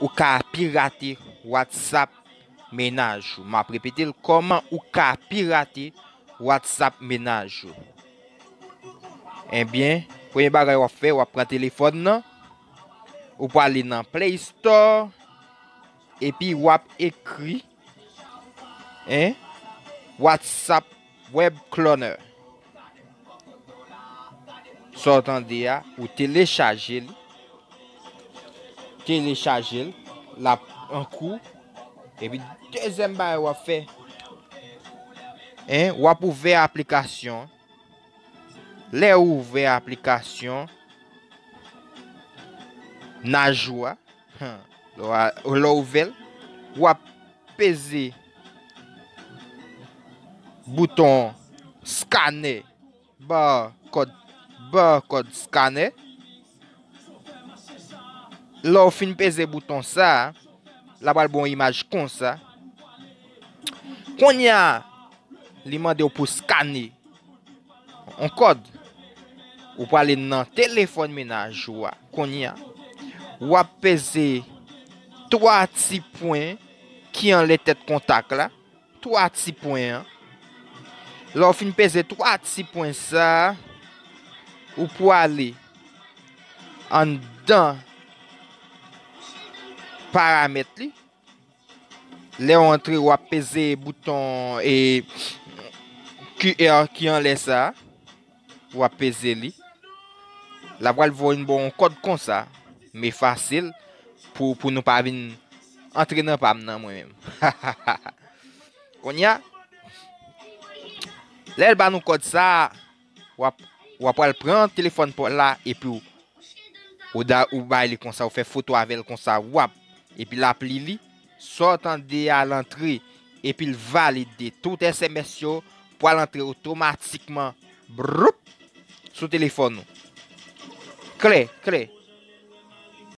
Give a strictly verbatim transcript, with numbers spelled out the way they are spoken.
Ou ka pirate WhatsApp mennaj ou. M ap repete l, kòman ou ka pirate WhatsApp mennaj ou. Ebyen, premye bagay w ap fè, w ap pran telefòn nan, ou prale nan Play Store, epi w ap ekri, en, WhatsApp Web Cloner. Sa w tande a, ou telechaje li. Telechaje l, l ap an kou. Epi dezyèm bagay w ap fè, en, w ap ouvè aplikasyon. Lè w ouvè aplikasyon Najou a, lè w a, lè w ouvè l, w ap peze bouton scanner, barcode, barcode scanner. Lè w fin peze bouton sa a, l ap al ba w yon imaj konsa. Kounye a, li mande w pou skane yon kòd. Ou prale nan telefòn mennaj ou a. Kounye a, w ap peze twa ti pwen ki anlè tèt kontak la. Twa ti pwen an. Lè w fin peze twa ti pwen sa a, ou prale anndan paramèt li. Lè w antre, w ap peze bouton, e, Q R ki anlè sa a. W ap peze li. L ap pral voye n ba w yon kòd konsa. Men fasil pou, pou nou pa vin antre nan pa m nan mwen menm. Kounye a, lè l ba nou kòd sa a, w ap, w ap pral pran telefòn pa w la epi w, ou da, ou bay li konsa, ou fè foto avè l konsa, w ap, epi l ap li li. Sa w tande a, l antre, epi l valide. Tout S M S yo pral antre otomatikman, broup, sou telefòn ou. Klè, klè.